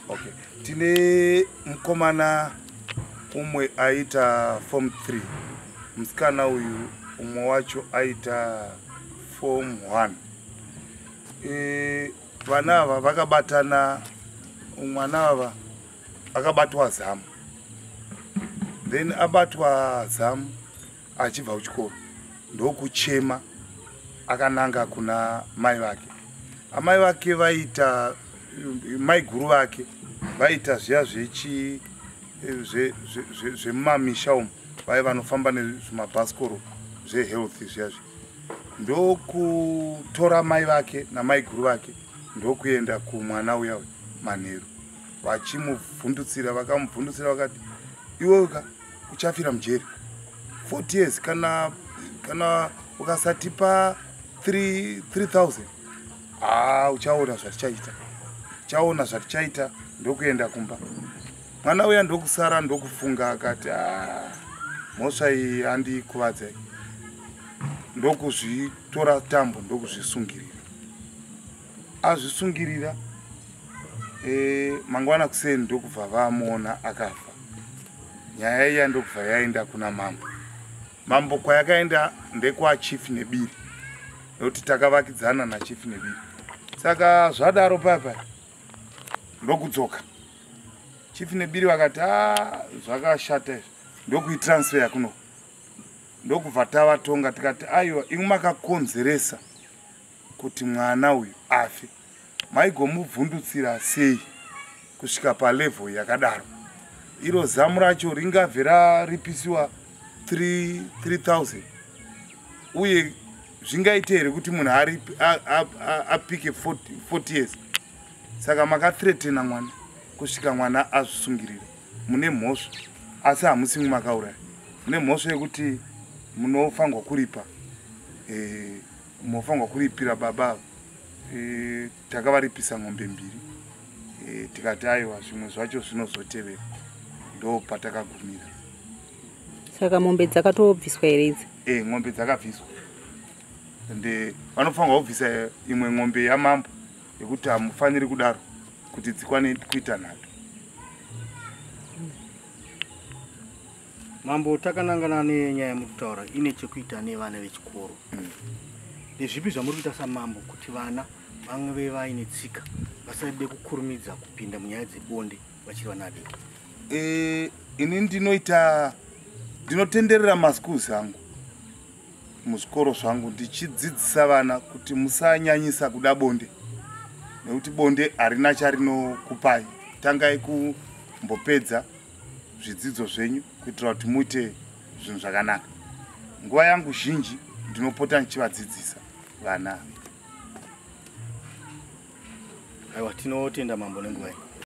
Okay, tine mukomana umwe aita form 3, musikana uyu umwe wacho aita form 1. Vana ava vakabatana, mwana ava akabatwa zamu, then abatwa zamu achibva kuchikoro ndokuchema akananga kuna mai vake. Amai vake vaita, mai guru vake vaita zviya zvechi zvemumamisha umu, vai vanofamba nezvimabhasikoro zvehealth zviya zvi, ndokutora mai vake namai guru vake ndokuenda kumwana uya manheru vachimuvhundutsira. Vakamuvhundutsira vakati, "Iweka uchafira mujeri 40 years kana ukasatipa 3000. Ha, uchaona zvatichaita, uchaona zvatichaita." Ndokuenda kumba. Mwana uya ndokusara ndokufunga akati, "Ah, mhosva iyi handikuvadzai." Ndokuzvitora tambo ndokuzvisungirira. Azvisungirira, mangwana kuseni ndokubva vamuona akafa. Nyaya iya ndokubva yaenda kuna mambo. Mambo kwayakaenda ndekwaChief Nebiri, nekuti takavakidzana naChief Nebiri. Saka zvadaro papa ndokudzoka. Chief Nebiri vakati, "A, zvakashata izvi," ndokuitransfer kuno. Ndokubva tavatonga tikati, "Aiwa, imwe makakonzeresa kuti mwana uyu afe. Maigomubvundutsira sei kusvika palevel yakadaro? Iro zamu racho ringabve raripisiwa 3000? Uye zvingaite here kuti munhu apike 40 years? Saka makathreatena mwana kusvika mwana azvisungirira. Mune mhosva, asi hamusi makauraya. Mune mhosva yekuti munofanirwa kuripa, munofanirwa kuripira baba." Takavaripisa ng'ombe mbiri, tikati aiwa, zvimwe zvacho zvinozotevera. Ndo patakagumira. Saka mombe dzakatobviswa here idzi? Ng'ombe dzakabviswa, ende vanofanirwa kubvisa imwe ng'ombe yamambo yekuti hamufaniri kudaro, kuti dzikwane kuita nhatu. Mambo, takanangana nenyaya yamuri kutaura ine chekuita nevana vechikoro. Ndezvipi zvamuri kuita samambo kuti vana vave vaine tsika, vasade kukurumidza kupinda munyaya dzebonde vachiri vana vadiki? Ini ndinoita, ndinotenderera maschools angu, muzvikoro zvangu, ndichidzidzisa vana kuti musanyanyisa kuda bonde, nekuti bonde harina charinokupai. Tangai kumbopedza zvidzidzo zvenyu kuitira kuti muite zvinhu zvakanaka. Nguva yangu zhinji ndinopota ndichivadzidzisa vana. Aiwa, tinotenda mambo nenguva iyi.